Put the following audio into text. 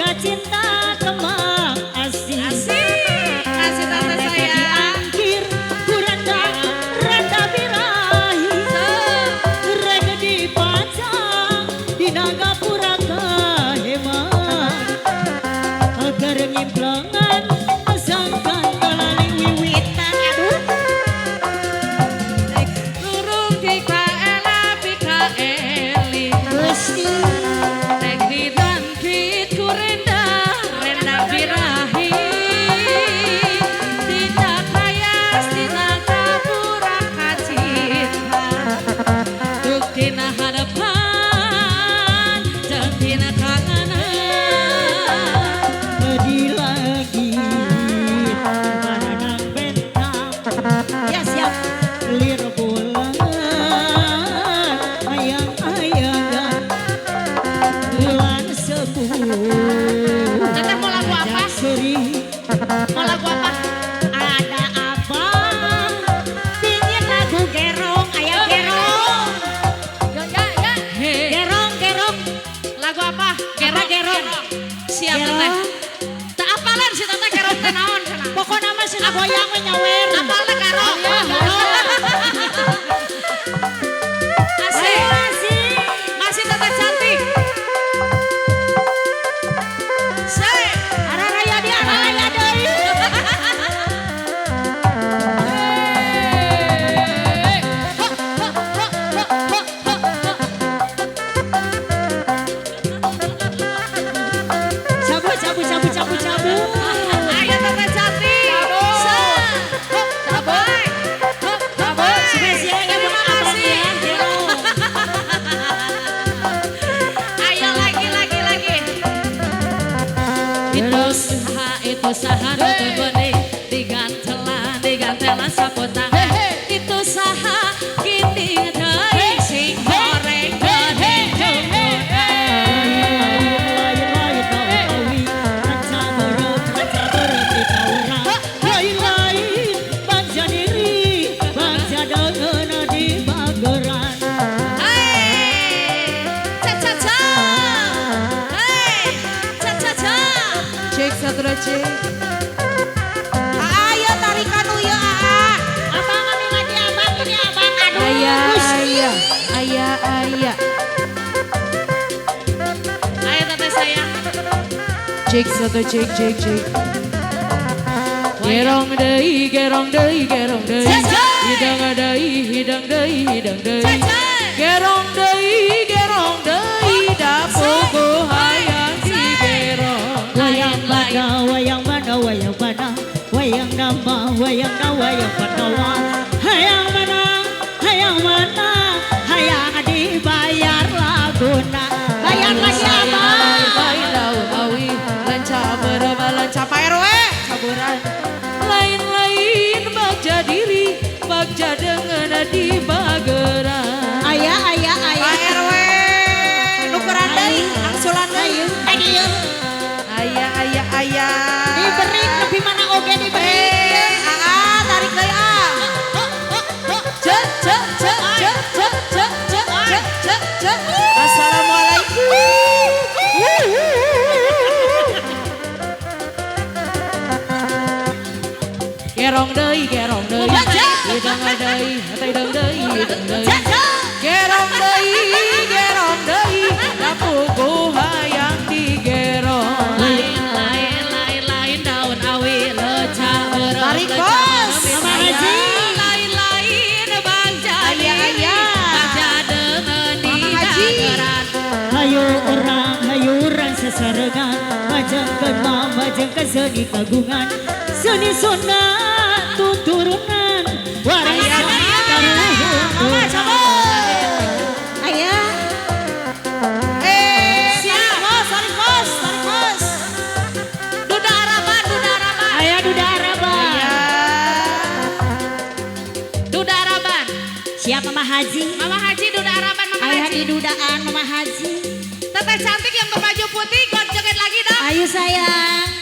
Gapura kacinta kembang asih. Asik, kasih tante sayang. Diangkir ku randa randa birahi. Rek dipajang dina gapura kaheman agar ngimplengan sangkan kalali wiwitan. Aduh. Lurung dikaela pikaeli. Gusti. Rek didangkit ku renda renda birahi. Tina kayas tina gapura kacinta. Tuk tina harapan jeung tina kangenan. Di lagi maranang bentang. Ya, siap. Lir bulan ayang-ayangan bulan sepuh. Teteh mau lagu apa? Seri. Mau lagu apa? Ada apa? Pingin lagu gerong, ayam gerong. Ya ya ya. He. Gerong, gerong. Lagu apa? Gerong, gerong? Siap. Gerong. Teteh. Tak apalan si teteh gerong teh naon cenah. Pokoknya mah sina goyang we nyawer. Apal teh garong. Iya, garong. Asik. Ayo, asik. Masih teteh cantik. Se. Araraya di araraya deui. Hey. Ho, ho, ho, ho, ho, ho, ho. Cabu cabu cabu cabu cabu. Ayo teteh cantik. Se. Ho, ho, ho, ho. Spesialnya buat Terima abang kasih. ya, gerong. Ayo lagi lagi lagi. Itu saha nu teu bening digantelan digantelan sapu tangan. Itu saha ginding deui sing goreng geuning jumbunan. Lain lain awi, raca beureum di kaurang. Lain lain bangsa diri, bangsa deungeun di bageran. Hey, ca ca ca. Hey, ca ca ca. Cek satu dua cek. Ayo tarikan uya aa. Abang ini lagi abang ini abang aduh. Ayah Gusti. ayah ayah ayah. Ayo teteh sayang. Cek satu cek cek cek. Gerong deui gerong deui gerong deui. Hidang deui hidang deui hidang deui. Gerong deui gerong deui dapuku hayang digerong. Wayang mana, wayang mana, wayang mana, wayang nama, wayang na, wayang panawa. Hayang mana, hayang mana, hayang dibayar laguna. Bayar lagi abang. Lain daun awi lanca berapa lanca Pak RW saburan. Lain-lain bagja diri bagja dengan di bageran. Ayah, ayah, ayah. Pak RW nukeran deui, angsulan deui. Eh dieu. Ayah ayah ayah. Diberi lebih mana oge diberi. Eh, aa tarik deui ah. Cek cek cek cek cek cek cek cek cek cek. Assalamualaikum. Gerong deui gerong deui. Hidang deui hidang deui hidang deui. Gerong deui gerong deui dapuku hayang digerong. Lain lain lain lain daun awi leca beureum Tarik, leca bos. beureum Mama Haji. Lain lain bangsa Ayah, diri ayah. bangsa deungeun di Mama Haji. bageran. Hayu orang sesarengan majengkeun majengkeun seni kagungan seni Sunda tuturunan warisan karuhun. Mama cabut. Ayah. Eh, tarik bos, tarik bos, tarik bos. Duda Araban, Duda Araban. Ayah Duda Araban. Duda Araban. Siap Mama Haji. Mama Haji Duda Araban Mama Ayah Haji. di dudaan Mama Haji. Teteh cantik yang berbaju putih, joget lagi dong. Ayo sayang.